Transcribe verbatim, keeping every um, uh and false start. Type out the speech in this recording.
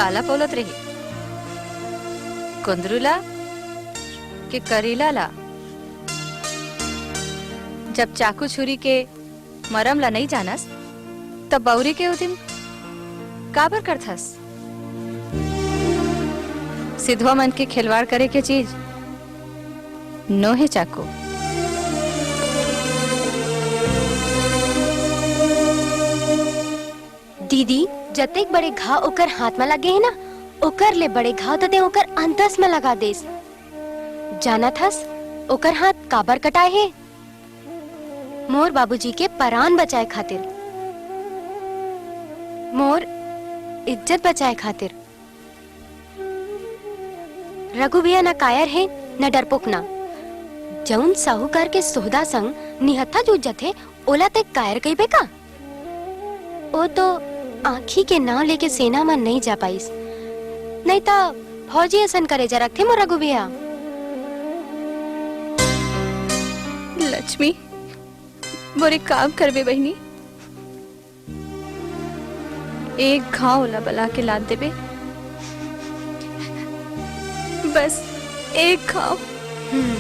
काला पौलत रही, कुंदरू ला के करेला ला? जब चाकू छुरी के मरम ला नइ जानस, त बउरी के उदिम काबर करथस? सिधवा मन के खिलवाड़ करे के चीज नोहे चाकू। दीदी, जतेक बड़े घाव ओकर हाथ म लगे हे ना, ओकर ले बड़े घाव त तें ओकर अंतस म लगा देस। जानत हस, ओकर हाथ काबर कटाए हे? मोर बाबूजी के परान बचाए खातिर, मोर इज्जत बचाए खातिर। रघु भैया न कायर हे, न डरपोक ना। जउन साहूकार के सोहदा संग निहत्था जूझ जथे, ओला तें कायर कहिबे का? ओ तो आँखी के नांव लेके सेना म नइ जा पाइस, नइ त फौजी असन करेजा रखथे मोर रघु भैया। लक्ष्मी, मोर एक काम करबे बहिनी, एक घाव ओला बला के लाद देबे, बस एक घाव। हम्म।